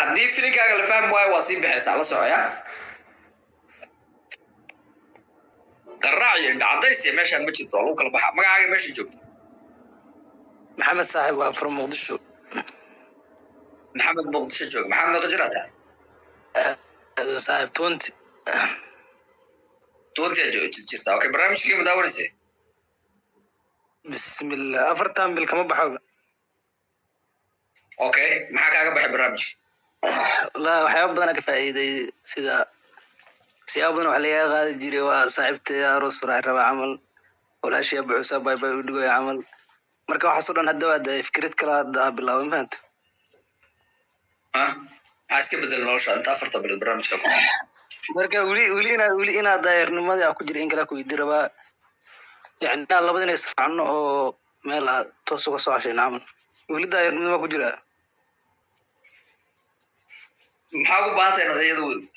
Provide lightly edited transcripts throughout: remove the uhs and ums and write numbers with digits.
Haddii filinkaaga la fahmi waayo, waa sii bixaysaa, la socoya. Qaraac iyo indhacadays iyo meeshaan ma jirto, waa lagu kala baxaa. Magacaaga, meesha joogto? Maxamed saaxiib, waa from Muqdisho. Maxamed, Muqdisho jooga. Maxamed, meeqa jir aa tahay? Saaxiib, 20. 20 aa jirtaa. Okay, barnaamijkii ma daawanaysa? Bismillah, 4 bil kama baxo. Okay, maxaa kaaga baxay barnaamijka? Wallahi waxyaaba badan ka faa'iiday, sida siyaabo badan wax lagaga qaadi jiray. Waa saaxiibtay aroos raaci rabaa camal, walaashii buxuusa bay bay u dhigaya camal. Marka waxaasoo dhan hadda waa dee fikrad kala hadda aa bilaabay, ma fahanta? Ah, maxaa iska bedel nolosha inta 4ta bilood barnaamijka ku? Marka weli inaa daayarnimadii aa ku jira in kala ku weydi rabaa, yani inaa labada inay israacno oo meel aa toos uga soo cashayno camal. Weli daayarnimada waa ku jiraa. Maxaa ugu baahan tahay inaad iyada wadid?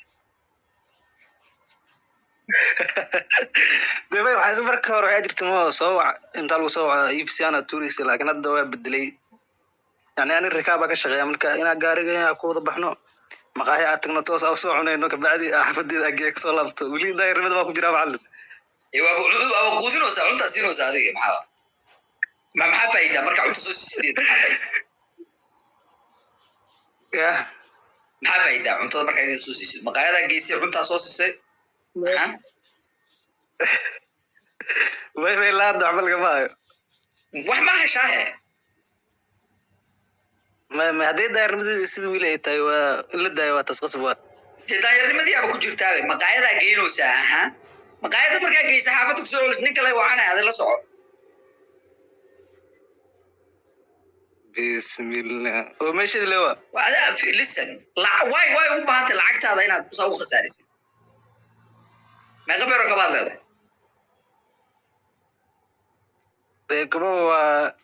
Dee waxaa marka hore waxaa jirta ma soo wac, intaa lagu soo waco ifsiana tuuraysa, laakiin hadda waa bedelay. Yani ani rikaabaa ka shaqeeya, marka inaa gaariga inaa ku wada baxno, maqaaxi aad tagno, toos aa usoo cunayno, kabacdi aa xafadeeda ageeya kasoo laabto. Weli daayarnimada waa ku jiraa, macallin. Ee waaba quudinaysaa, cuntaa siinaysaa adiga. Maxaa maxaa faa'iidaa marka cunta soo siisideed? Maxaa faa'iida? Yah. Maxaa faa'iidaa cuntada markaa idin soo siisid? Maqaayadaa geysay, cuntaa soo siisay, maxaa? Way ilaa hadda waxba lagama hayo. Wax ma heshaahe? Ma hadday daayarnimadii sida wiil ay tahay, waa in la daayo, waa taas qasab waa. Dee daayarnimadii aba ku jirtaabe, maqaayadaa geynaysaa. Aha, maqaayada markaa geysa, xaafadda kusoo celis, nin kale wacanay, adi la soco. Bismillah, oo meesheedi le waa. Waa adaa, listen, waay ugu baahantay lacagtaada inaad saa ugu khasaarisid? Meeqa beero kabaad leedahay? Dee kuba waa